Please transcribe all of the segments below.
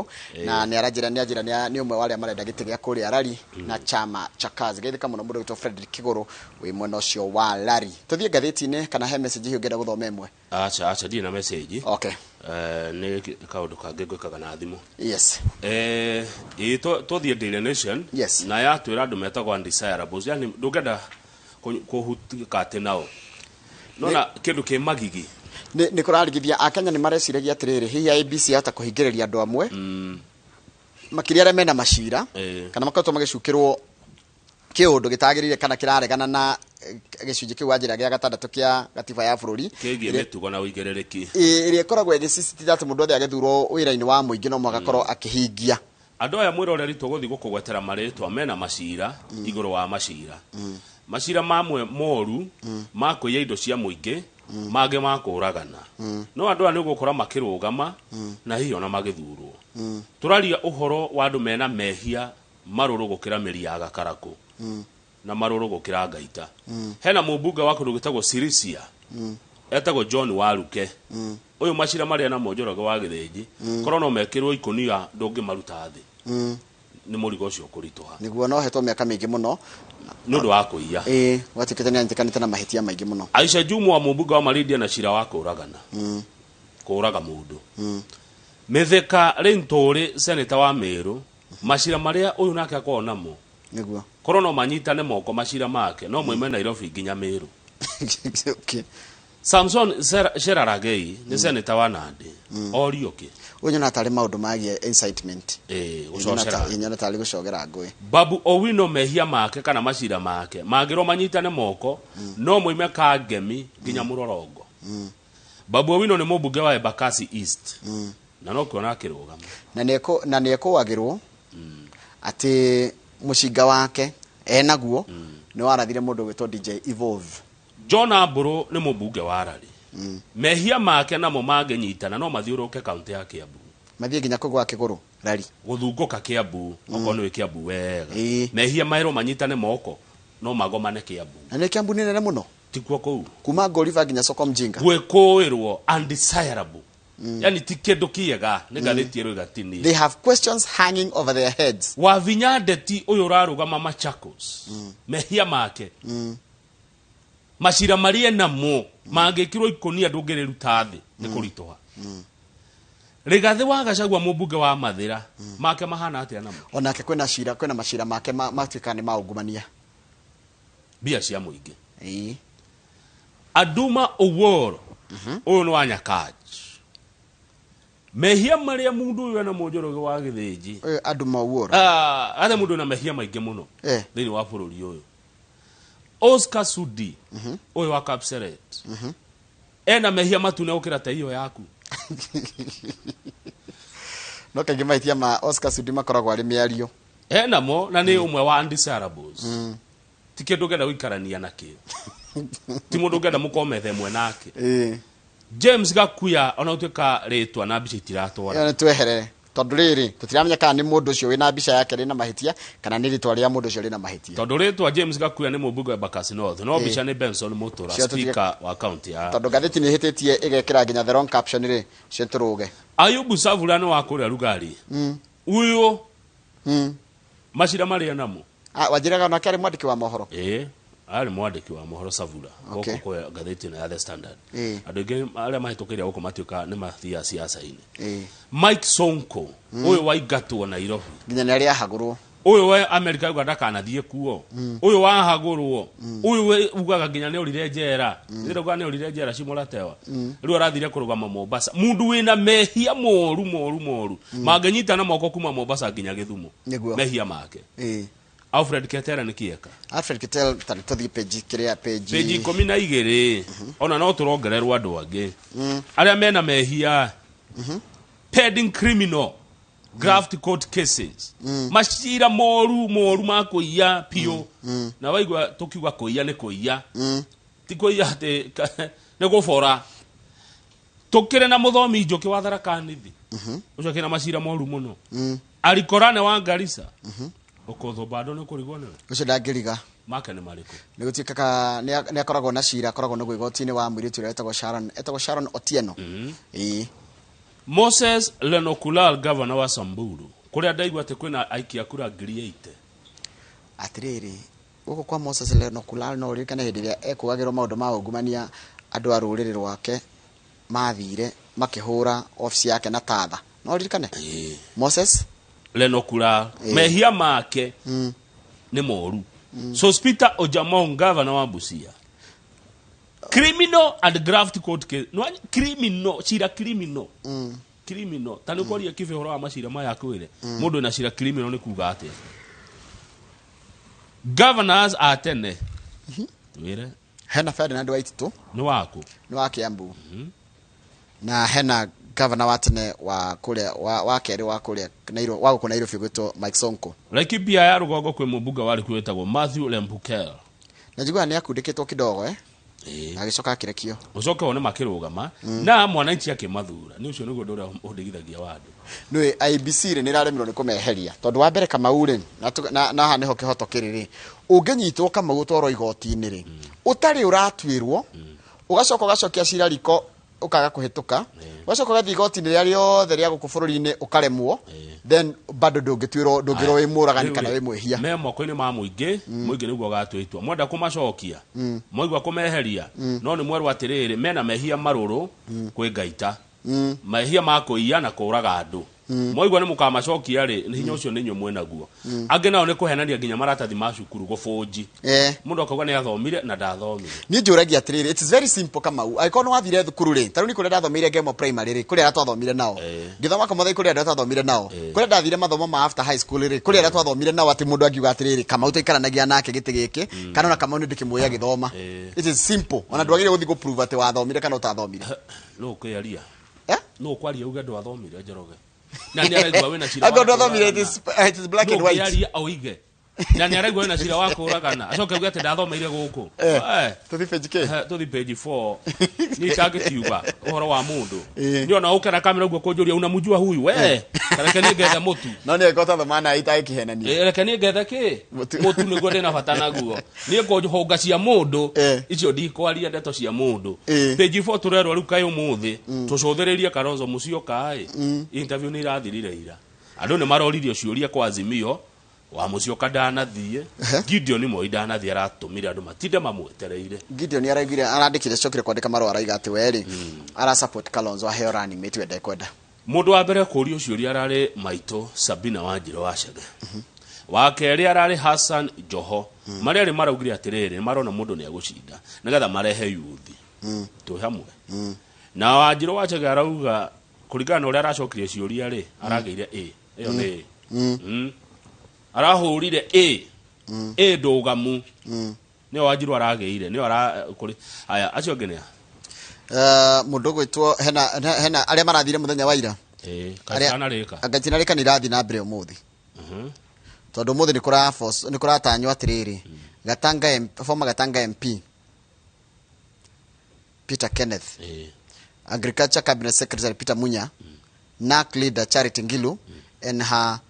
Kiguru, na nĩ aranjĩra nĩ anjĩra nĩ ũmwe wa arĩa marenda gĩtĩ gĩa kũrĩa Rari na chama cha Kazi. Geithĩka mũno mũndũ witũ Frederick Kiguru wĩ mwena ũcio wa Rari. Tũthiĩ ngathĩti-inĩ, kana he message hihi ũngĩenda gũthoma ĩmwe? Acha, acha, ndirĩ na message. Okay. Nĩ kaũndũ kangĩ ngwĩkaga na thimũ. Yes. Ĩĩ, tũthiĩ Daily Nation. Yes. Na yatwĩra andũ metagwo undesirables, yani ndũngĩenda kũhutika atĩ nao nona kĩndũ kĩ magigi. Nĩ kũrarigithia Akenya nĩ mareciragia atĩrĩrĩ, hihi IEBC yahota kũhingĩrĩria andũ amwe, makĩria arĩa mena macira kana makoretwo magĩcukĩrwo kĩũndũ gĩtagĩrĩire kana kĩraregana na gĩcunjĩ kĩu wa njĩra gĩa gatandatũ kĩa gatiba ya bũrũri kĩgiĩ mĩtugo na ũigĩrĩrĩki. Ĩrĩa ĩkoragwo ĩgĩsisitiza atĩ mũndũ othe agĩthurwo wĩra-inĩ wa mũingĩ no mũhaka akorwo akĩhingia. Andũ aya mwĩroreri tũgũthiĩ gũkũgwetera marĩtwa mena macira igũrũ wa macira, macira mamwe moru ma kũiya indo cia mũingĩ, mangĩ ma kũragana, no andũ aya nĩ ũgũkora makĩrũgama na hihi ona magĩthurwo. Tũraria ũhoro wa andũ mena mehia marũrũ gũkĩra mĩri ya gakarakũ na marũrũ gũkĩra ngaita. Hena mũmbunge wa kũndũ gwĩtagwo Sirisia, etagwo John Waruke. Ũyũ macira marĩa namo, Njoroge wa Gĩthĩnji, korwo no mekĩrwo ikũnia ndũngĩmaruta thĩ, nĩ mũrigo ũcio kũritũha. Nĩguo no hetwo mĩaka mĩingĩ mũno. Nĩ ũndũ wa kũiya. Ĩĩ, gwatuĩkĩte nĩ anyitĩkanĩte na mahĩtia maingĩ mũno. Aisha Jumwa, mũmbunge wa Malindi, na cira wa kũragana, kũraga mũndũ. Mĩtheka Rĩntũrĩ, seneta wa Mĩrũ, macira marĩa ũyũ nake akoragwo namo, korwo no manyitane moko, macira make no moime Nairobi nginya Mĩrũ. Samson Cherargei nĩ seneta wa Nandi, orio kĩ? Ũyũ nyona tarĩ maũndũ magiĩ incitement. Ĩĩ, gũcocera. Nyona tarĩ gũcogera ngũĩ. Babu Owino, mehia make kana macira make mangĩrwo manyitane moko no moime Kangemi nginya Mũrorongo. Babu Owino nĩ mũmbunge wa Embakasi East na no kuona akĩrũgama. Na nĩ ekũagĩrwo atĩ mũcinga wake enaguo nĩ warathire mũndũ ũgwĩtwo DJ Evolve. John Ambũrũ nĩ mũmbunge wa Rari. Mehia make namo mangĩnyitana no mathiũrũrũke kaunti ya Kiambu. Mathiĩ nginya kũgwa Kĩgũrũ Rari. Gũthungũka Kiambu, okorwo nĩ Kiambu wega. Mehia maerwo manyitane moko no magomane Kiambu. Na nĩ Kiambu nĩ nene mũno. Tikuo kũu. Kuma Ngoliba nginya soko mjinga. Gwĩkũĩrwo undesirable, yani ti kĩndũ kĩega nĩ ngathĩti ĩrĩa ĩgatini. They have questions hanging over their heads. Wavinya Ndeti ũyũ ũrarũgama Machakos, mehia make, macira marĩa namo mangĩkĩrwo ikũnia ndũngĩrĩruta thĩ nĩ kũritũha. Rigathĩ wa Gachagua, mũmbunge wa Mathĩra, make mahana atĩa namo? Onake kwĩna cira, kwĩna macira make matuĩkaga nĩ maungumania. Mbia cia mũingĩ. Aduma Owuor, ũyũ nĩ wa Nyakach, mehia marĩa mũndũ ũyũ ena Njoroge wa Gĩthĩnji. Ũyũ Aduma Owuor. Ah, athe mũndũ na mehia maingĩ mũno thĩinĩ wa bũrũri ũyũ. Oscar Sudi, ũyũ wa Kapseret, ena mehia matune gũkĩra ta iyo yaku. No kaingĩ mahĩtia ma Oscar Sudi makoragwo arĩ mĩario. Enamo na nĩ ũmwe wa undesirables. Ti kĩndũ ũngĩenda gũikarania nakĩo, ti mũndũ ũngĩenda mũkorwo metha ĩmwe nake. James Gakuya, ona gũtuĩka rĩtwa na mbica itiratwara. Ĩyo nĩ tweherere tondũ rĩrĩ tũtiramenya kana nĩ mũndũ ũcio wĩna mbica yake rĩna mahĩtia kana nĩ rĩtwa rĩa mũndũ ũcio rĩna mahĩtia. Tondũ rĩtwa James Gakuya nĩ mũmbunge wa Embakasi North, no mbica nĩ Benson Mutura, Cio speaker wa county ya Tondũ ngathĩti nĩ ĩhĩtĩtie ĩgekĩra nginya the wrong caption rĩ, cio tũrũge. Ayubu Savula nĩ wa kũrĩa Lugari ũyũ, macira marĩa namo. Ah, wanjĩraga onake arĩ mwandĩki wa mohoro. Ĩĩ, arĩ mwandĩki wa mohoro Savula gũkũ kwa ngathĩti ĩno ya The Standard. Andũ aingĩ arĩa mahĩtũkĩire gũkũ matuĩka nĩ mathiaga siasa-inĩ. Mike Sonko, ũyũ waingatwo Nairobi. Nginya nĩ arĩa ahagũrwo. Ũyũ wa Amerika uga ndakanathiĩ kuo, ũyũ wahagũrwo, ũyũ ugaga nginya nĩ orire njera, ndĩrauga nĩ orire njera Shimo-la-Tewa, rĩu arathire kũrũgama Mombasa. Mũndũ wĩna mehia moru moru moru mangĩnyitana moko kuma Mombasa nginya Gĩthumo. Mehia make. Alfred Ketera nĩ kĩeka. Alfred Keter, ta tũthiĩ page kĩrĩa page. Page 12. Ona no tũrongererwo andũ angĩ arĩa mena mehia, pending criminal graft court cases, macira moru moru ma kũiya biũ. Na waigua tũkiuga kũiya nĩ kũiya, ti kũiya atĩ nĩ gũbora. Tũkĩrĩ na mũthomi Njũkĩ wa Tharaka Nithi, ũcio akĩna macira moru mũno. Arikorane wa Garissa, ũkũthũ bado nĩ kũrigwo nĩwe. Ũcio ndangĩriga. Make nĩ marĩkũ? Nĩ gũtuĩkaga nĩ akoragwo na cira akoragwo naguo igoti-inĩ wa mũirĩtu ũrĩa etagwo Sharon Otieno. Ĩĩ. Moses Lenokulal, governor wa Samburu, kũrĩa ndaigua atĩ kwĩna aikia kura 80,000. Atiriri, gũkũ kwa Moses Lenolkulal, no ũririkane hĩndĩ ĩrĩa ekugagĩrwo maũndũ ma ungumania, andũ a rũrĩrĩ rwake mathire makĩhũra obici yake na tatha, no ũririkane Moses Lenokulal, mehia make nĩ moru. Sospeter Ojamong, governor wa Busia, criminal and graft court case. No, criminal cira, criminal, criminal. Ta nĩ kwaria kibe ũhoro wa macira maya, akwĩre mũndũ wĩna cira criminal nĩ kuga atĩa? Governors a tene, twĩre. Hena Ferdinand Waititu. Nĩ waku? Nĩ wa Kiambu. Na hena governor wa tene wa kũrĩa wa kerĩ wa kũrĩa wa gũkũ Nairobi gwĩtwo Mike Sonko. Laikipia ya rũgongo kwĩ mũmbunge warĩ kuo wĩtagwo Matthew Lempukel. Na njiguaga nĩ akundĩkĩtwo kidogo, eh, na agĩcoka akĩrekio. Ũcoke wone makĩrũgama na mwananchi akĩmathura. Nĩ ũcio nĩguo ũndũ ũrĩa ũndigithagia wa andũ. Nĩ IEBC rĩ, nĩ ĩraremirwo nĩ kũmeheria, tondũ wa mbere, Kamau rĩ, na haha nĩho kĩhoto kĩrĩ rĩ, ũngĩnyitwo, Kamau, ũtwarwo igoti-inĩ rĩ, ũtarĩ ũratuĩrwo, ũgacoka ũgacokia cira riko, ũkaga kũhĩtũka, ũgacoka ũgathiĩ igoti-inĩ rĩrĩa rĩothe rĩa gũkũ bũrũri-inĩ, ũkaremwo, then bado ndũngĩtuĩrwo, ndũngĩrwo wĩ mũragani kana wĩ mwĩhia. Me moko-inĩ ma mũingĩ. Mũingĩ nĩguo ũgatua itua. Mwenda kũmacokia, mwaigua kũmeheria, no nĩ mwerwo atĩrĩrĩ, mena mehia marũrũ kwĩ ngaita, mehia ma kũiya na kũraga andũ. Mwaigua nĩ mũkamacokia rĩ, hinya ũcio nĩ inyuĩ mwĩnaguo. Angĩ nao nĩ kũhenania nginya maratathi ma cukuru, gũbũnji. Mũndũ akauga nĩ athomire na ndathomire. Niĩ njũragia atĩrĩrĩ, it is very simple, Kamau. Angĩkorwo nĩ wathire thukuru rĩ, ta rĩu nĩ kũrĩa ndathomeire Ngemo Primary rĩ, kũrĩa arĩa twathomire nao, ngĩthoma Komothai, kũrĩa arĩa twathomire nao, kũrĩa ndathire mathomo ma after high school rĩ, kũrĩa arĩa twathomire nao, atĩ mũndũ angiuga atĩrĩrĩ, Kamau tũikaranagia nake gĩtĩ gĩkĩ, kana ona Kamau nĩ ndĩkĩmũĩ agĩthoma. It is simple, ona ndwagĩrĩire gũthiĩ gũprove atĩ wathomire kana ũtathomire. No ũkĩaria. Eh? No ũkwaria uge ndwathomire, Njoroge, na nĩ araigua wĩna cira wa Angĩkorwo ndwathomire, kũũragana. it is black and white. Ũngĩaria oige na nĩ araigua wĩna cira wa kũũragana, acoke auge atĩ ndathomeire gũkũ. Tũthi page K. Tũthi page 4. Niĩ itangĩkiuga ũhoro wa mũndũ, nĩ ona ũke na kamera ũguo kũnjũria, "Unamjua huyu we?" Kareke niĩ ngethe mũtu. No nĩ angĩkorwo twathoma na itagĩkĩhenania. Reke niĩ ngethe kĩ? Mũtu. Mũtu nĩguo ndĩna bata naguo. Niĩ kũhũnga cia mũndũ icio, ndikwaria ndeto cia mũndũ. Page 4, tũrerwo rĩu kaĩ ũmũthĩ tũcũthĩrĩrie Kalonzo Musyoka ĩ. Interview nĩ irathirire ira, andũ nĩ maroririo ciũria kwa Azimio wa Musyoka ndanathiĩ, Gideon Moi ndanathiĩ, aratũmire andũ matinde mamwetereire. Gideon araugire, arandĩkire, cokire kwandĩka marũa, araiga atĩ we rĩ, ara support Kalonzo aheo running mate we ndekwenda. Mũndũ wa mbere kũrio ciũria ararĩ maitũ Sabina Wanjirũ wa Chege, wa kerĩ ararĩ Hassan Joho. Marĩa erĩ maraugire atĩrĩrĩ, nĩ marona mũndũ nĩ egũcinda nĩgetha marehe yuthi twĩ hamwe. Na Wanjirũ wa Chege arauga kũringana na ũrĩa aracokirie ciũria rĩ, aragĩire A. Ĩyo nĩ A. Arahũrire A, A ndũgamu, nĩyo Wanjirũ aragĩire, nĩyo ara kũrĩ aya acio angĩ nĩ a? Mũndũ ũgwĩtwo hena arĩa marathire mũthenya wa ira. Kaitana rĩka. Anga rĩka nĩ irathiĩ na mbere ũmũthĩ, tondũ ũmũthĩ nĩ kũratanywo atĩrĩrĩ, Gatanga former Gatanga MP Peter Kenneth, Agriculture Cabinet Secretary Peter Munya, NARC leader Charity Ngilu and her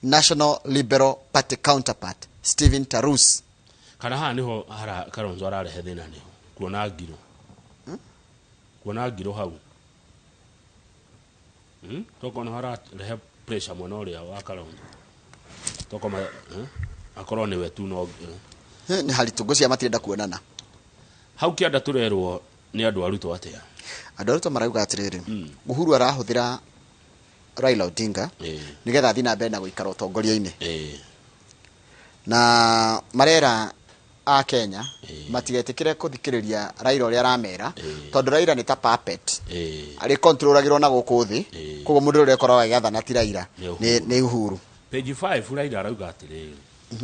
National Liberal Party counterpart Stephen Tarus. Kana haha niho hara Kalonzo ararehe thĩna, nĩho kuona ngiro, kuona ngiro hau. Toko nĩho ararehe pressure mwena ũrĩa wa Kalonzo, toko ma, Akorwo nĩwe tu no Nĩ haritũ, ngũcia matirenda kuonana. Hau kĩanda tũrerwo nĩ andũ a Ruto atĩa? Andũ a Ruto marauga atĩrĩrĩ, Uhuru arahũthĩra Raila Odinga nĩgetha athiĩ na mbere na gũikara ũtongoria-inĩ, na marera a Kenya matigetĩkĩre kũthikĩrĩria Raila ũrĩa aramera, tondũ Raila nĩ ta puppet arĩ controlagĩrwo na gũkũ thĩ. Koguo mũndũ ũrĩa ũkoragwo agĩathana ti Raila, Nĩ Uhuru. nĩ Uhuru. Page 5, Raila arauga atĩrĩrĩ,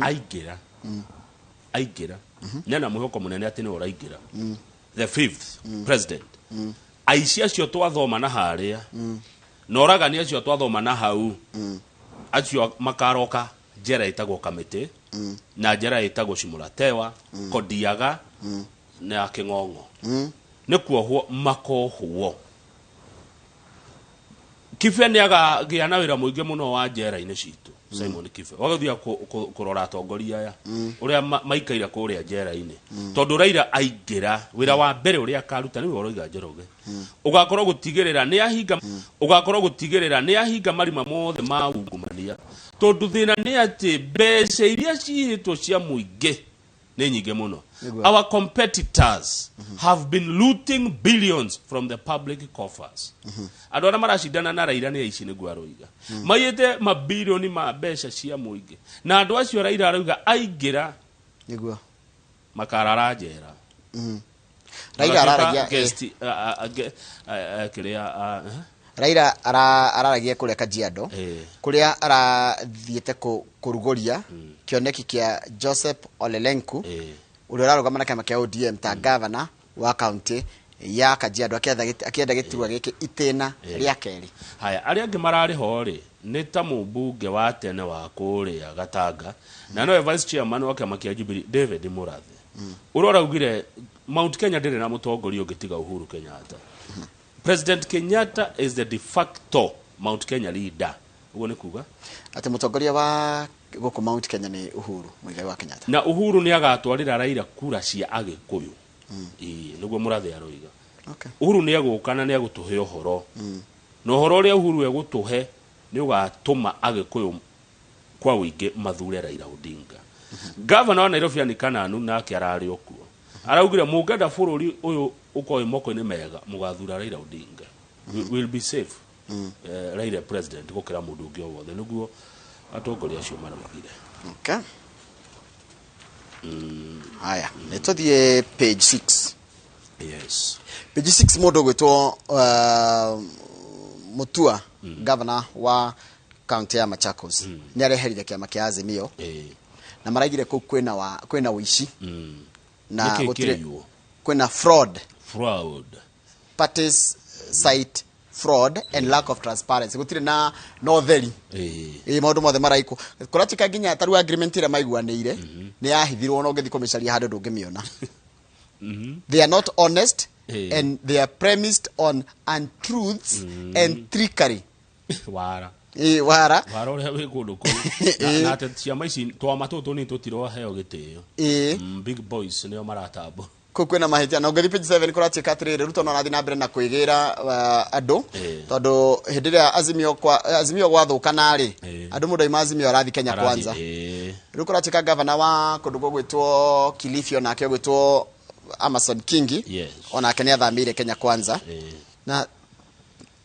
aingĩra, aingĩra nĩena mwĩhoko mũnene atĩ nĩwe ũraingĩra the fifth president. Aici acio twathoma na harĩa na oragani acio twathoma na hau, acio makaroka njera ĩtagwo Kamĩtĩ na njera ĩtagwo Shimuratewa, Kodiaga na ya Kĩng'ong'o, nĩ kuohwo makohwo. Kibe nĩ agagĩa na wĩra mũingĩ mũno wa njera-inĩ citũ. Simon Kibe wagũthiaga kũrora atongoria aya ũrĩa maikaire kũrĩa njera-inĩ, tondũ Raila aingĩra, wĩra wa mbere ũrĩa akaruta nĩwe ũroiga Njoroge, ũgakorwo gũtigĩrĩra nĩ ahinga, ũgakorwo gũtigĩrĩra nĩ ahinga marima mothe ma ungumania, tondũ thĩna nĩ atĩ mbeca iria ciyĩtwo cia mũingĩ nĩ nyingĩ mũno. Nĩguo. Our competitors have been looting billions from the public coffers. Andũ arĩa maracindana na Raila nĩ aici, nĩguo aroiga, maiyĩte mabilioni ma mbeca cia mũingĩ, na andũ acio Raila aroiga aingĩra makarara njera. Raila Magatuĩka araragia guest, kĩrĩa Raila araragia kũrĩa Kajiado, kũrĩa arathiĩte kũrugũria kĩoneki kĩa Joseph Ole Lenku, ũrĩa ũrarũgama na kĩama kĩa ODM ta gavana wa kaunti ya Kajiado, akĩenda gĩturwa gĩkĩ itĩna rĩa kerĩ. Haya, arĩa angĩ mararĩ ho rĩ, nĩ ta mũmbunge wa tene wa kũrĩa Gatanga na nowe vice chairman wa kĩama kĩa Jubilee, David Murathe, ũrĩa ũraugire Mount Kenya ndĩrĩ na mũtongoria ũngĩ tiga Uhuru Kenyatta. President Kenyatta is the de facto Mount Kenya leader. Ũguo nĩ kuga atĩ mũtongoria wa gũkũ Mount Kenya nĩ Uhuru Muigai wa Kenyatta. Na Uhuru nĩ agatwarĩra Raila kura cia Agĩkũyũ. Ĩĩ, nĩguo Mũrathe aroiga. Uhuru nĩ egũka na nĩ egũtũhe ũhoro, na ũhoro ũrĩa Uhuru egũtũhe nĩ ũgatũma Agĩkũyũ kwa ũingĩ mathure Raila Odinga. Gavana wa Nairobi Anne Kananu nake ararĩ o kuo, araugire mũngĩenda bũrũri ũyũ ũkorwo wĩ moko-inĩ mega, mũgathura Raila Odinga. We will be safe Raila president gũkĩra mũndũ ũngĩ o wothe, nĩguo atongoria acio maraugire. Okay. Haya, nĩ tũthiĩ page 6. Yes. Page 6, mũndũ ũgwĩtwo Mutua, governor wa kaunti ya Machakos, nĩ areherire kĩama kĩa Azimio na maraigire kũu kwĩna ũici na Nĩkĩ gũtirĩ kĩiywo? Kwĩna fraud. Fraud. Parties cite fraud and lack of transparency. Gũtirĩ na ũtheri. Ĩ maũndũ mothe maraikwo kũratuĩka nginya ta rĩu agreement ĩrĩa maiguanĩire nĩ yahithirwo, na ũngĩthiĩ kũmĩcaria handũ ndũngĩmĩona. They are not honest and they are premised on untruths and trickery. Wara. Ĩ wara. Wara ũrĩa wĩ kũndũ kũu na atĩ ciama ici twama tũtũ tũnini tũtiraheo gĩtĩo. Big boys nĩo maratambwo. Kũu kwĩna mahĩtia, na ũngĩthiĩ page 7 kũratuĩka atĩrĩrĩ, Ruto no arathiĩ na mbere na kwĩgĩra andũ, tondũ hĩndĩ ĩrĩa Azimio gwathũkana rĩ, andũ mũndũ aima Azimio arathiĩ Kenya Kwanza. Rĩu kũratuĩka gavana wa kũndũ gũgwĩtwo Kilifi, onake ũgwĩtwo Amason Kingi, onake nĩ athamĩire Kenya Kwanza.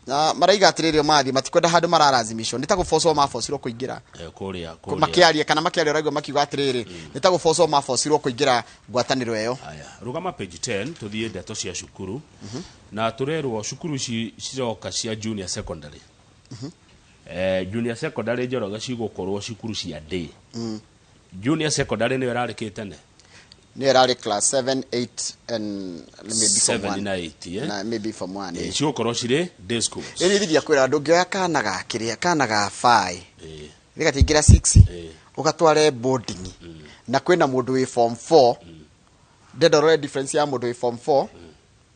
Na maraiga atĩrĩrĩ, o mathiĩ matikwenda handũ mararazimicwo, nĩ ta gũbocwo mabocirwo kũingĩra Kũrĩa kũrĩa. Makĩaria kana makĩaria ũraigua makiuga atĩrĩrĩ, nĩ ta gũbocwo mabocirwo kũingĩra ngwatanĩro ĩyo. Aya, rũgama page 10, tũthiĩ ndeto cia cukuru, na tũrerwo cukuru ici ciroka cia junior secondary. Junior secondary, Njoroge, cigũkorwo cukuru cia day. Junior secondary nĩyo ĩrarĩ kĩ tene? Nĩyo ĩrarĩ class 7, 8 and maybe form 7 1. Na 8, eh? Na maybe form 1. Cigũkorwo cirĩ day schools. Ĩni thiria kwĩra ndũngĩoya kana ga kĩrĩa, kana ga 5 gĩgatingĩra 6, ũgatware boarding na kwĩna mũndũ wĩ form 4. Ndenda ũrore difference ya mũndũ wĩ form 4,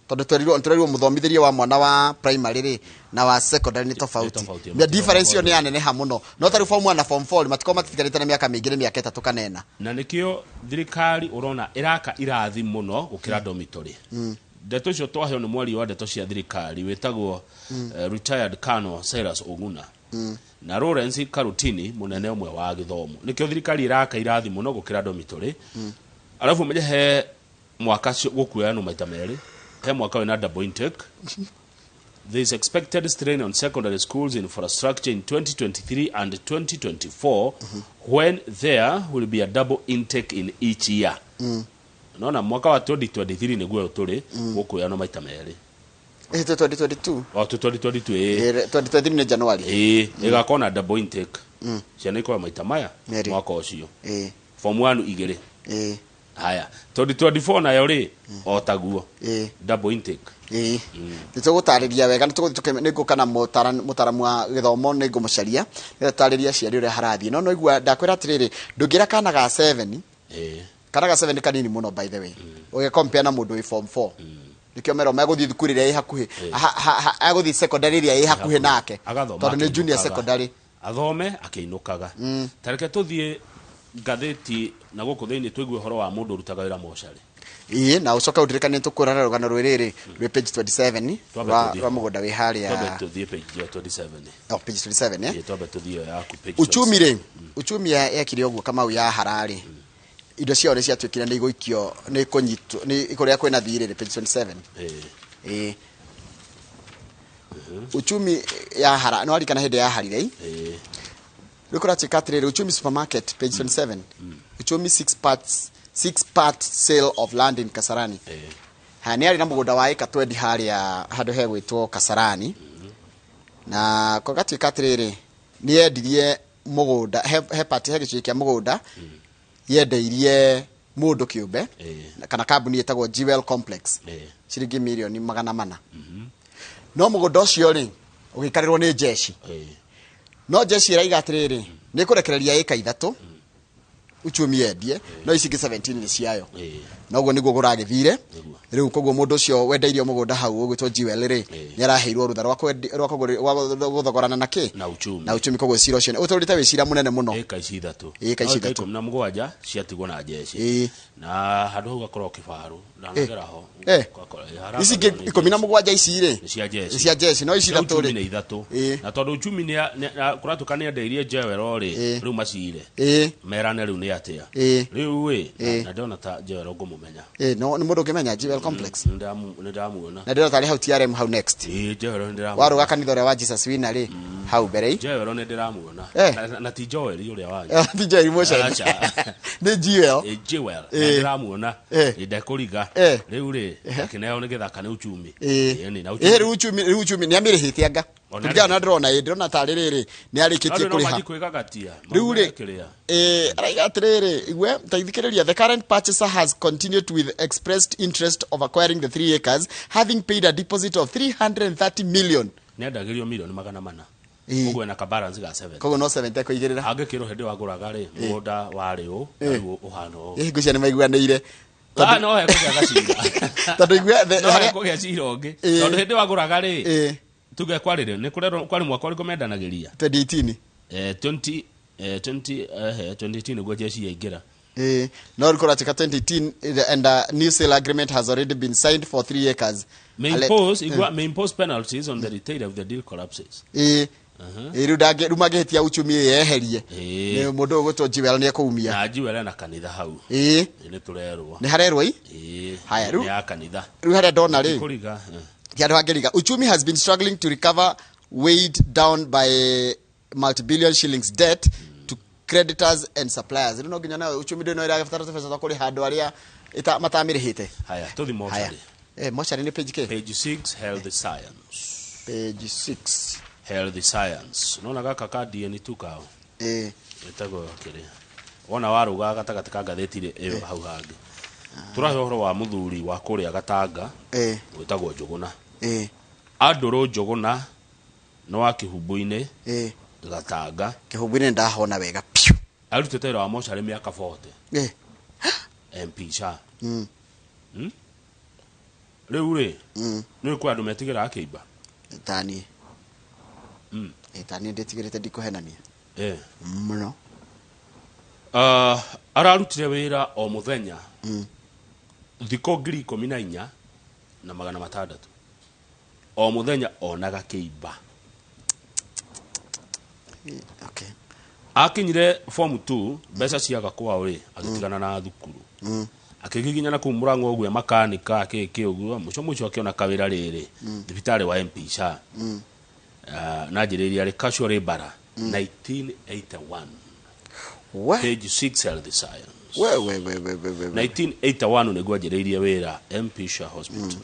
tondũ twerirwo mũthomithĩrie wa mwana wa primary rĩ na wa secondary nĩ tofauti. Tofauti, na difference ĩyo nĩ yaneneha mũno, no tarĩu form 1 na form 4 matikorwo matitiganĩte na mĩaka mĩingĩ, nĩ mĩaka 3 kana 4. Na nĩkĩo thirikari ũrona ĩraka irathi mũno gũkĩra dormitory. Ndeto icio twaheo nĩ mwaria wa ndeto cia thirikari wĩtagwo retired Colonel Cyrus Oguna na Lawrence Karutini, mũnene ũmwe wa gĩthomo. Nĩkĩo thirikari ĩraka irathi mũno gũkĩra dormitory. Arabu ũmenye he mwaka gũkuoyanwo maita merĩ, he mwaka wĩna double intake. There is expected strain on secondary schools infrastructure in 2023 and 2024 when there will be a double intake in each year. Nona mwaka wa 2023 nĩguo tũrĩ gũkuoyanwo maita merĩ. Ĩĩ, 2022. O 2022, ĩĩ. Ĩĩ, 2023 nĩ January. Ĩĩ, ĩgakorwo na double intake, ciana ikorwo maita maya Merĩ. mwaka ũcio, form 1 igĩrĩ. Haya, 2024 nayo rĩ, o taguo, double intake. Ĩĩ, nĩ tũgũtarĩria wega, nĩ tũgũthiĩ nĩ ngũka na mũtaaramu wa gĩthomo, nĩ ngũmũcaria nĩgetha tũtarĩrie aciari ũrĩa harathiĩ. No igua ndakwĩra atĩrĩrĩ, ndũngĩra kana ga 7, kana ga 7 nĩ kanini mũno, by the way, ũgĩcompare na mũndũ wĩ form 4. Nĩkĩo merwo megũthiĩ thukuru ĩrĩa ĩ hakuhĩ, agũthiĩ secondary ĩrĩa ĩ hakuhĩ nake, Agathoma tondũ nĩ junior akĩinũkaga. secondary. Athome akĩinũkaga. Ta reke tũthiĩ ngathĩti na gũkũ thĩinĩ tũigue ũhoro wa mũndũ ũrutaga wĩra mocarĩ. Ĩĩ, na ũcoke ũndirikanie tũkwĩrane rũgano rwĩrĩrĩ rwĩ page 27. Twambe rwa tũthiĩ rwa ho. mũgũnda wĩ harĩa. Twambe tũthiĩ page ya 27. Oh, page 27, eh? Ĩĩ, twambe tũthiĩ ĩyo yaku page Uchumi 27. rĩ, uchumi yekire ũguo Kamau ya Harare, indo ciao nĩ ciatuĩkire nĩ igũikio, nĩ kũnyitwo nĩ kũrĩa kwĩna thirĩ rĩ, page 27. Ĩĩ, uchumi ya hara no arikana hĩndĩ ya harirei. Rĩu kũratuĩka atĩrĩrĩ, Uchumi Supermarket, page 27, Uchumi six parts, six part sale of land in Kasarani. Ha nĩ arĩ na mũgũnda wa ĩka 20 harĩa handũ hegwĩtwo Kasarani, na kũgatuĩka atĩrĩrĩ, nĩ yendirie mũgũnda he part, he gĩcunjĩ kĩa mũgũnda yendeirie mũndũ kĩũmbe kana kambuni ĩtagwo Jewel Complex ciringi mirioni 400, no mũgũnda ũcio rĩ ũgĩikarĩrwo nĩ jeshi. No jeshi ĩraiga atĩrĩrĩ, nĩ kũrekereria ĩka 3 Uchumi yendie, no ici ingĩ 17 nĩ ciayo. Na ũguo nĩguo kũragĩthire. Nĩguo. Rĩu koguo mũndũ ũcio wendeirio mũgũnda hau ũgwĩtwo Jewel rĩ, nĩ araheirwo rũtha rwa rwa gũthogorana na kĩ? Na Uchumi. Na Uchumi. Koguo cira ũcio ũtũrĩte wĩ cira mũnene mũno. Ĩka ici 3. Ĩka ici No ĩka 3. 17 ciatigwo na jeshi. Na handũ hau gakorwo kĩbarũ ndanagera ho. Ici ingĩ 17 ici rĩ, Nĩ cia jeshi. nĩ cia jeshi, no ici Cia 3 Uchumi rĩ nĩ 3. Na tondũ Uchumi kũratuĩka nĩ endeirie Jewel rĩ, rĩu macire merane rĩu nĩ atĩa. Rĩu ĩ na ndĩrona ta Jewel ngũmũmenya. Ĩĩ, no nĩ mũndũ ũngĩmenya Jewel Complex. Nĩ ndamuona. Na ndĩrona tarĩ hau TRM hau next. Ĩĩ, Jewel nĩ ndĩramuona. Warũga kanitha ũrĩa wa Jesus Winner rĩ, hau mbere. Jewel nĩ ndĩramuona. Na ti Joel ũrĩa wanyu. Ti Joel Mũcene. Aca. Nĩ Jewel. Ĩ, Jewel na ndĩramuona. Ĩ, ndekũriga. Rĩu rĩ akĩneo nĩ gĩthaka nĩ Uchumi. Ĩĩ, nĩ, na Uchumi. Ĩĩ, rĩu Uchumi nĩ amĩrĩhĩte anga. Ona Kũringana na ndĩrona, ĩ ndĩrona tarĩ rĩrĩ nĩ arĩkĩtie Andũ no kũrĩha. manji kwĩgagatia. Rĩu rĩ Kĩrĩa araiga atĩrĩrĩ, igue taithikĩrĩria: "The current purchaser has continued with expressed interest of acquiring the 3 acres, having paid a deposit of 330 million." Nĩ endagĩrio mirioni 400. Ũguo ena ka balance ga 7. Koguo no 70 ekũigĩrĩra. Angĩkĩrwo hĩndĩ wagũraga rĩ, mũgũnda warĩ ũ na rĩu ũhana ũũ. Ĩ, ngwĩciria nĩ maiguanĩire. Ah, no hekũgĩa gacira. Tondũ igue No hekũgĩa cira ũngĩ, tondũ hĩndĩ wagũraga rĩ, tuge kwarĩ rĩ, nĩ kũrerwo kwarĩ mwaka ũrĩkũ mendanagĩria? 2018. 20 20 2018 nĩguo jeshi yaingĩra. No rĩu kũratuĩka 2018, and a new sale agreement has already been signed for 3 acres. May impose, igua, may impose penalties on the retailer if the deal collapses. Ĩĩ, rĩu ndangĩ rĩu mangĩhĩtia Uchumi yeherie nĩ mũndũ ũgwĩtwo Jewel nĩ ekũumia. Na Jewel na kanitha hau. Nĩ tũrerwo. Nĩ harerwo i. Haya, Nĩ ya kanitha. Rĩu harĩa ndona rĩ, kũriga. Ti andũ hangĩriga. Uchumi has been struggling to recover, weighed down by multi-billion shillings debt to creditors and suppliers. Rĩu no nginya nayo Uchumi ndĩ no ĩrabatara tũbeca twa kũrĩha andũ arĩa matamĩrĩhĩte. Haya, tũthi Haya. mocarĩ. Mocarĩ nĩ page k? Page 6, health science. Page 6. Health science, nona gaka ka DN2 kao ĩtagwo kĩrĩa wona warũga gatagatĩ ka ngathĩti rĩ, ĩyo hau hangĩ tũrahe ũhoro wa mũthuri wa kũrĩa Gatanga wĩtagwo Njũgũna. Andũrũ Njũgũna nĩ wa Kĩhumbu-inĩ, Gatanga. Kĩhumbu-inĩ ndahona wega piũ. Arutĩte wĩra wa mocarĩ mĩaka 40. MP SHA. Rĩu rĩ, nĩ kwĩ andũ metigĩraga kĩimba. Taniĩ. Taniĩ ndĩtigĩrĩte, ndikũhenania mũno. Ararutire wĩra o mũthenya thikũ 14,600, o mũthenya onaga kĩimba. Akinyire form 2, mbeca ciaga kwao rĩ, agĩtigana na thukuru, akĩgiginyana kũu mũrango ũguo makanika kĩkĩ ũguo, mũico mũico akĩona kawĩra rĩrĩ thibitarĩ wa MP SHA. Na njĩrĩria rĩ casual labourer 1981. We. Page 6, health science. We we we we we we we. 1981 nĩguo anjĩrĩirie wĩra MP SHA Hospital,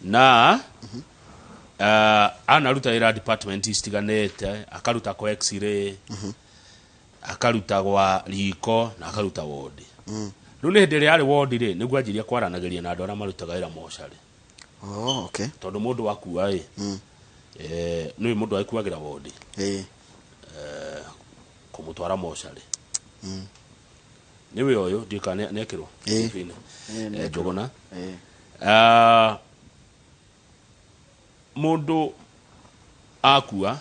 na anaruta wĩra department citiganĩte, akaruta kwa x-ray, akaruta gwa riko na akaruta wodi. Rĩu nĩ hĩndĩ ĩrĩa arĩ wodi rĩ, nĩguo anjirie kwaranagĩria na andũ arĩa marutaga wĩra mocarĩ. Oh, okay. Tondũ mũndũ wakua ĩ, nĩ mũndũ agĩkuagĩra wodi, kũmũtwara mocarĩ nĩwe ũyũ, ndiũĩ kana nĩekĩrwo TV-inĩ. Njũgũna. Ah, mũndũ akua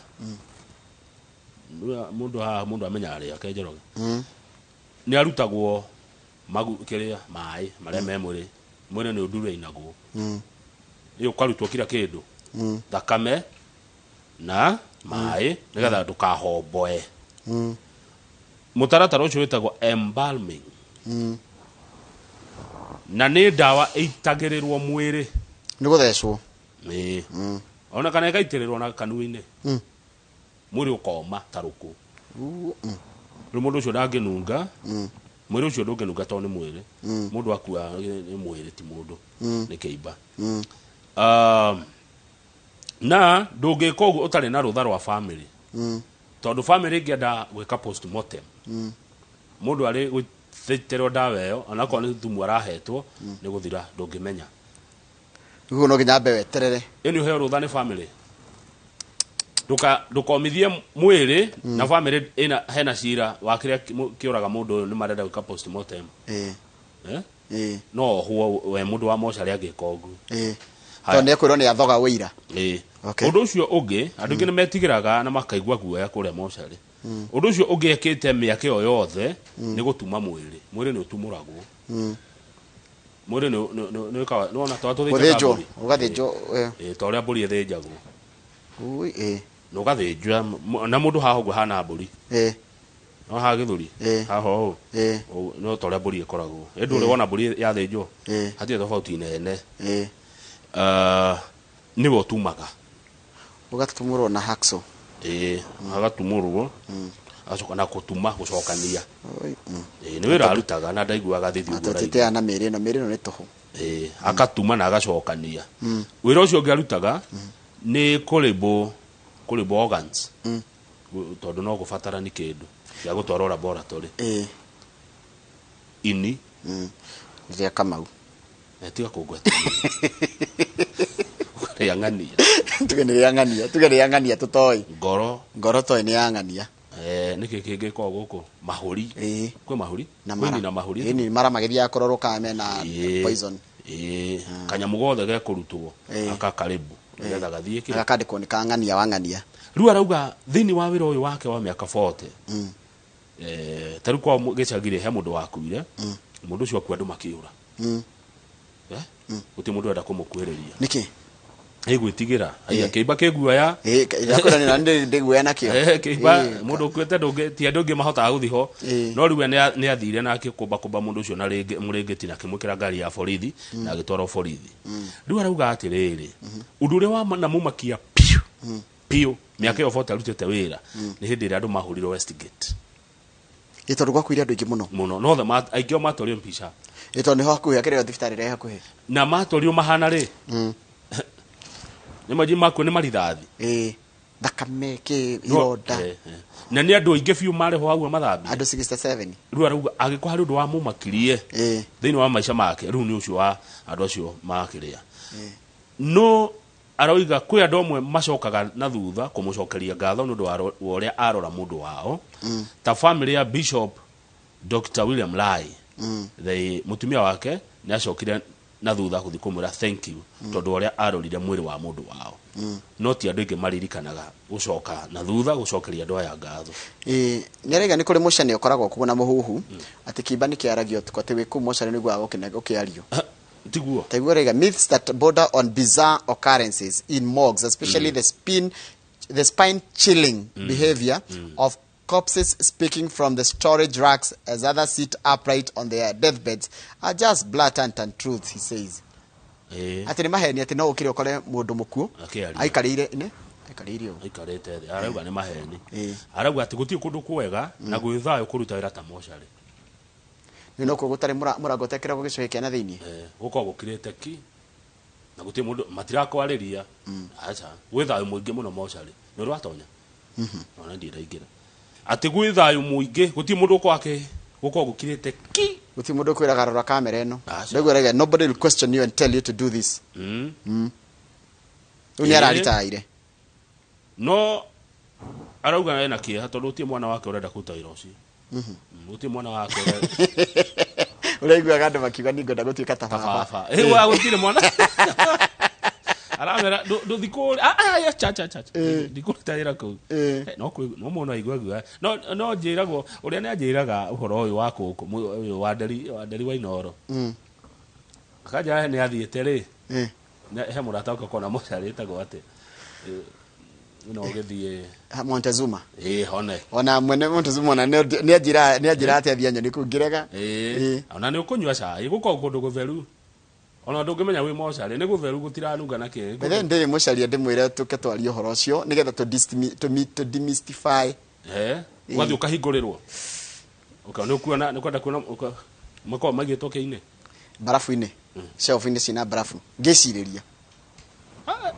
Mũndũ haha, mũndũ amenyaga rĩake Njoroge. Nĩ arutagwo magu kĩrĩa, maĩ marĩa me mwĩrĩ. Mwĩrĩ nĩ ũndurainagwo. Ĩ ũkarutwo kila kĩndũ, thakame na maĩ, nĩgetha ndũkahomboe. Mũtaratara ũcio wĩtagwo embalming, na nĩ ndawa ĩitagĩrĩrwo mwĩrĩ. Nĩ gũthecwo. Ĩĩ, ona kana ĩgaitĩrĩrwo na kanua-inĩ. Mwĩrĩ ũkoma ta rũkũ. Rĩu mũndũ ũcio ndangĩnunga. Mwĩrĩ ũcio ndũngĩnunga tondũ nĩ mwĩrĩ. Mũndũ akua nĩ mwĩrĩ, ti mũndũ, nĩ kĩimba. Na ndũngĩka ũguo ũtarĩ na rũtha rwa family, tondũ family ĩngĩenda gwĩka postmortem, mũndũ arĩ gũitĩrwo ndawa ĩyo, onakorwo nĩ thumu arahetwo, nĩ gũthira, ndũngĩmenya. Rĩu no nginya ambe weterere. Ĩni ũheo rũtha nĩ family. Ndũkomithie mwĩrĩ na family ĩna hena cira wa kĩrĩa kĩũraga mũndũ ũyũ, nĩ marenda gwĩka postmortem. Eh? No ohwo we mũndũ wa mocarĩ angĩka ũguo. Haya. Tondũ nĩ ekwĩrwo nĩ athoga wĩira. Ĩĩ. Okay. Ũndũ ũcio ũngĩ, andũ aingĩ nĩ metigĩraga na makaigua guoya kũrĩa mocarĩ. Ũndũ ũcio ũngĩ ekĩte mĩaka ĩyo yothe nĩ gũtuma mwĩrĩ. Mwĩrĩ nĩ ũtumũragwo. Mwĩrĩ nĩ wĩkaga, nĩwona ta tũthĩnjaga Gũthĩnjwo. mbũri. Ũgathĩnjwo. Ĩĩ, ta ũrĩa mbũri ĩthĩnjagwo. Ui, ĩĩ. Na ũgathĩnjwa na mũndũ haha ũguo hana mbũri. No haha gĩthũri. Haha ũũ. Ũũ, no ta ũrĩa mbũri ĩkoragwo. Ĩ ndũrĩ wona mbũri yathĩnjwo? Hatirĩ tofauti nene. Nĩwe ũtumaga. Ũgatumũrwo na hacksaw. Ĩĩ, agatumũrwo, agacoka na gũtuma, gũcokania. Oi. Ĩĩ, nĩ wĩra arutaga na ndaiguaga thithi ũguo araigua. Tũtiteana na mĩĩrĩ ĩno, mĩĩrĩ ĩno nĩ tũhũ. Ĩĩ, akatuma na agacokania. Wĩra ũcio ũngĩ arutaga nĩ kũrĩbũ organs. Tondũ no gũbatarani kĩndũ gĩa gũtwarwo laboratory. Ini. Rĩa Kamau. Tiga kũngweta. Rĩa ng'ania. Tuge nĩ rĩa ng'ania, tuge nĩ rĩa ng'ania tũtoĩ. Ngoro. Ngoro toĩ nĩ ya ng'ania. Nĩkĩ kĩngĩkorwo gũkũ? Mahũri. Kwĩ mahũri? Na Kwĩ mara. ini na mahũri. Ĩni mara magĩthiaga kũrorwo kana mena poison. Ĩĩ. Kanyamũ gothe gekũrutwo akakaribu nĩgetha gathiĩ kĩ? Gakandĩkwo nĩ ka ng'ania wa ng'ania. Rĩu arauga thĩinĩ wa wĩra ũyũ wake wa mĩaka 40, ta rĩu kwao gĩcagi-rĩ, he mũndũ wakuire. Mũndũ ũcio akua andũ makĩũra. Gũtirĩ mũndũ ũrenda kũmũkuhĩrĩria. Nĩkĩ? Ĩ gwĩtigĩra. Aya, kĩimba kĩguoya. Ĩĩ, ndakwĩra nĩ nĩ ndĩguoya nakĩo. Kĩimba mũndũ ũkuĩte ndũngĩ, ti andũ aingĩ mahotaga gũthiĩ ho. No rĩu we nĩ athire na akĩkũmbakũmba mũndũ ũcio na mũrĩngĩti na akĩmwĩkĩra ngari ya borithi na agĩtwarwo borithi. Rĩu arauga atĩrĩrĩ, ũndũ ũrĩa wanamumakia piũ piũ mĩaka ĩyo 40 arutĩte wĩra nĩ hĩndĩ ĩrĩa andũ mahũrirwo Westgate. Ĩ tondũ gwakuire andũ aingĩ mũno. Mũno. No othe aingĩ ao matwarirwo mbica. Ĩ tondũ nĩho hakuhĩ, akĩrĩ thibitarĩ ĩrĩa ĩ hakuhĩ. Na matwarirwo mahana rĩ? Nĩ manji makuo nĩ marithathi. Ĩ, thakame, kĩ, No, ironda. Na nĩ andũ aingĩ biũ marĩ ho hau mathambia. Andũ 67. Rĩu arauga angĩkorwo harĩ ũndũ wamumakirie thĩinĩ wa maica make, rĩu nĩ ũcio wa andũ acio makĩrĩa. No aroiga kwĩ andũ amwe macokaga na thutha kũmũcokeria ngatho nĩ ũndũ wa ũrĩa arora mũndũ wao. Ta family ya Bishop Dr. William Lai. The mũtumia wake nĩ acokire na thutha gũthiĩ kũmwĩra thank you tondũ ũrĩa arorire mwĩrĩ wa mũndũ wao. No ti andũ aingĩ maririkanaga gũcoka na thutha gũcokeria andũ aya ngatho. Ĩĩ, nĩ araiga nĩ kũrĩ mũcene ũkoragwo kuo na mũhuhu atĩ kĩimba nĩ kĩaragio ũtukũ, atĩ wĩ kũu mocarĩ nĩ ũiguaga gũkĩario. Tiguo. Taiguo araiga myths that border on bizarre occurrences in morgues, especially the spine chilling behavior of corpses speaking from the storage racks as others sit upright on their deathbeds, are just blatant untruths, he says. Atĩ nĩ maheni atĩ no ũkĩre ũkore mũndũ mũkuũ Akĩaria. aikarĩire nĩ aikarĩire ũguo. Aikarĩte thĩ. Arauga nĩ maheni. Arauga atĩ gũtirĩ kũndũ kwega na gwĩ thayũ kũruta wĩra ta mocarĩ. Nĩ no kuo gũtarĩ mũrango ũtekĩragwo gĩcũhĩ kĩa na thĩinĩ. Gũkoragwo gũkirĩte ki na gũtirĩ mũndũ, matirakwarĩria. Aca, gwĩ thayũ mũingĩ mũno mocarĩ. Nĩ ũrĩ watonya? Ona ndirĩ ndaingĩra. Atĩ gwĩ thayũ mũingĩ, gũtirĩ mũndũ ũkoragwo gũkoragwo gũkirĩte ki. Gũtirĩ mũndũ ũkwĩraga rora kamera ĩno. Aca. Ndaigua arauga nobody will question you and tell you to do this. Rĩu nĩ araritaire. No arauga ena kĩeha tondũ gũtirĩ mwana wake ũrenda kũruta wĩra ũcio. Gũtirĩ mwana wake ũrenda. Ũraiguaga andũ makiuga nĩ ngwenda gũtuĩka ta Ta baba. baba. Ĩ, wa, gũtirĩ mwana. Aramera ndũthi kũrĩa. Ah, ah, ya, cha cha cha cha. Ndikũruta wĩra kũu. No no mũndũ aigua guoya. No no njĩragwo ũrĩa nĩ anjĩraga ũhoro ũyũ wa kũkũ ũyũ wa Nderi wa Inooro. Akanja nĩ athiĩte rĩ. He mũrata wakwa kona mocarĩ ĩtagwo atĩ. No ũgĩthiĩ Montezuma. Ĩĩ hone. Ona mwene Montezuma ona nĩ anjĩra atĩ athiĩ anyoni kũu ngĩrega. Ĩĩ. Ona nĩ ũkũnyua cai gũkoragwo kũndũ gũtheru. Ona ndũngĩmenya wĩ mocarĩ nĩ gũtheru gũtiranunga na kĩ. Bethe ndĩrĩ mũcaria ndĩmwĩre tũke twarie ũhoro ũcio nĩgetha tũ demystify. Ũgathiĩ ũkahingũrĩrwo. Ũka nĩ ũkuona nĩ ũkwenda kuona makoragwo maigĩtwo kĩ-inĩ. Barafu-inĩ. Shelf-inĩ ciĩna barafu. Ngĩcirĩria. Haha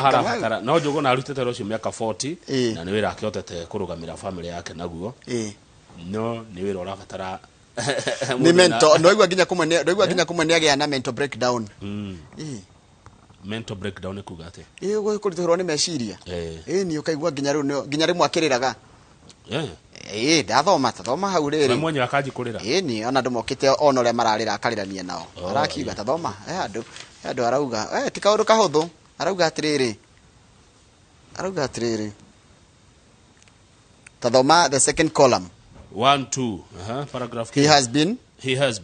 harabatara no Njũgũna arutĩte wĩra ũcio mĩaka 40 na nĩ wĩra akĩhotete kũrũgamĩra family yake naguo. No nĩ wĩra ũrabatara nĩ mental no nginya kũmwe no nginya kũmwe nĩ agĩa na mental breakdown. Mental breakdown nĩ kuga atĩa? Kũritũhĩrwo nĩ meciria. Nĩ ũkaigua nginya rĩu nginya rĩmwe akĩrĩraga. Ndathoma tathoma hau rĩrĩ. We mwenyewe akanji kũrĩra. Nĩ ona andũ mokĩte ona ũrĩa mararĩra akarĩrania nao. Arakiuga tathoma andũ andũ arauga ti kaũndũ kahũthũ. Arauga atĩrĩrĩ. Arauga atĩrĩrĩ. Tathoma the second column. 1 2 paragraph. He has been He has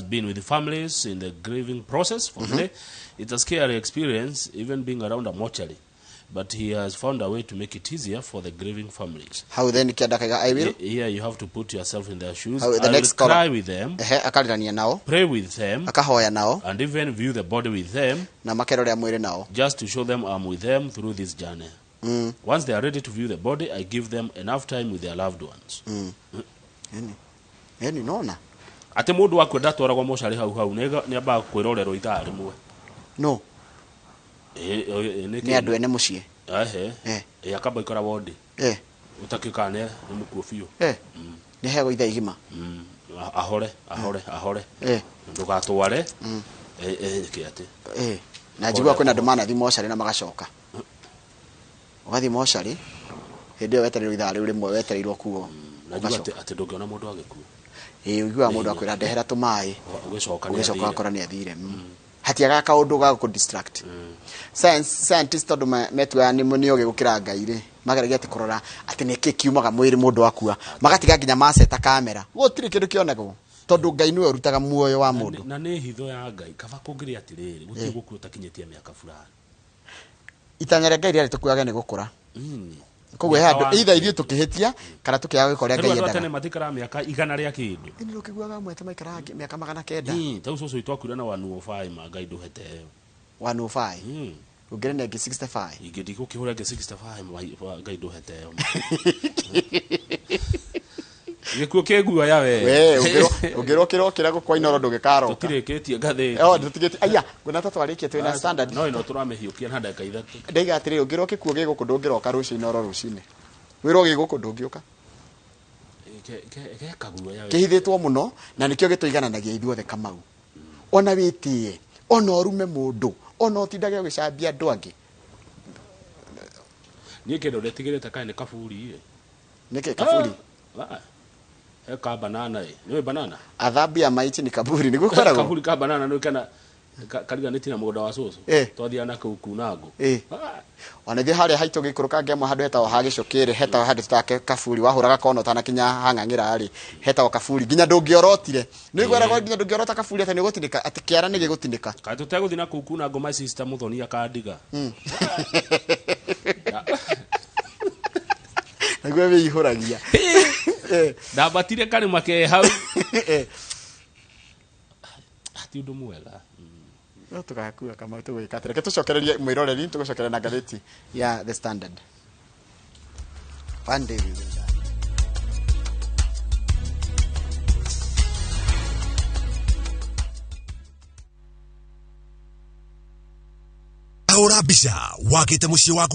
been with the families in the grieving process for many. It's a scary experience, even being around a mortuary. But he has found a way to make it easier for the grieving families. How then I will? Here you have to put yourself in their shoes. How, the I next will cry with them. Nao. Pray with them. Nao. And even view the body with them. Na makerore mwiri nao. Just to show them I'm with them through this journey. Once they are ready to view the body, I give them enough time with their loved ones. Eni nona. Ate mundu wakwe ndatwaragwo mocarĩ hau hau nĩ ambaga kwĩrorerwo ithaa rĩmwe. No. Nĩ andũ ene mũciĩ. Akamba ikara wondi. Ũtakĩũkaga nĩ mũkuo biũ. Nĩ heagwo ithaa igima. Ahore ahore ahore. Ndũgatware. Kĩ atĩ. Na njiguaga kwĩna andũ manathiĩ mocarĩ na magacoka. Ũgathiĩ mocarĩ hĩndĩ ĩyo wetereirwo ithaa rĩu rĩmwe wetereirwo kuo. Na njigua atĩ ndũngĩona mũndũ agĩkua. Ũiguaga mũndũ akwĩra ndehera tũmaĩ. Ũgĩcoka ũgĩcoka ũgakora nĩ athire. Hatiagaga kaũndũ ga gũkũ distract. Scientist tondũ metuaga nĩ ũgĩ gũkĩra Ngai rĩ, mageragia atĩ kũrora atĩ nĩkĩ kiumaga mwĩrĩ mũndũ akua. Magatiga nginya maceta kamera. Gũtirĩ kĩndũ kĩonagwo tondũ Ngai nĩwe ũrutaga muoyo wa mũndũ. Na nĩ hitho ya Ngai kaba kũngĩrĩ atĩrĩrĩ gũtirĩ gũkua ũtakinyĩtie mĩaka fulani. Itanya rĩa Ngai rĩarĩ tũkuage nĩ gũkũra. Koguo he andũ either ithuĩ tũkĩhĩtia kana tũkĩaga gwĩka ũrĩa Ngai endaga. Andũ tene matikara mĩaka 100 rĩa kĩndũ. Ĩni ũkĩiguaga amwe ta maikaraga mĩaka 900. Ta ũcio ũcio twakuire na 105 ma Ngai ndũhete. 105. Ũngĩrĩ na ĩngĩ 65. Ingĩ ndikũkĩhũra ĩngĩ 65 Ngai ndũhete. Gĩkuũ kĩguoya we. We ũngĩrwo kĩrokĩra gũkwa Inooro ndũgĩkaroka. Tũtirĩkĩtie ngathĩti. Tũtigĩtie. Aya, nguona ta twarĩkia twĩna standard. No ĩno tũramĩhiũkia na ndagĩka 3. Ndaiga atĩrĩrĩ ũngĩrwo kĩkuũ gĩ gũkũ ndũngĩroka rũciũ Inooro rũcinĩ. Wĩrwo gĩ gũkũ ndũngĩũka. Gekaguoya we. Kĩhithĩtwo mũno na nĩkĩo gĩtũigananagia ithuothe Kamau. Ona wĩtĩe, ona ũrume mũndũ, ona ũtindage ũgĩcambia andũ angĩ. Niĩ kĩndũ ndetigĩrĩte kaĩ nĩ kaburi ĩ. Nĩkĩ kaburi? Ka banana ĩ. Nĩũĩ banana? Adhabu ya maiti ni kaburi nĩguo kwĩragwo. Kaburi ka banana nĩ kana kariganĩtie na mũgũnda wa cũcũ. Twathiaga na kũu kuna ngũ. Ona ithuĩ harĩa haitũ gĩikũrũka ngemo handũ hetagwo ha gĩcũkĩrĩ hetagwo handũ tũtake kaburi wahũraga kona ũtanakinya hang'ang'ĩra rĩ hetagwo kaburi nginya ndũngĩorotire. Nĩ ũiguaga nginya ndũngĩorota kaburi atĩ nĩũgũtinĩka atĩ kĩara nĩ gĩgũtinĩka. Kaĩ tũtegũthiĩ na kũu kuna ngũ my sister Mũthoni akandiga. Naguo wĩihũragia. Ndambatire karĩma ke hau. Ti ũndũ mwega. No tũgakua Kamau tũgwĩka atĩ. Reke tũcokererie mwĩroreri tũgũcokeria na ngathĩti ya The Standard. One day we will die. Ahũra mbica wakĩte mũciĩ waku.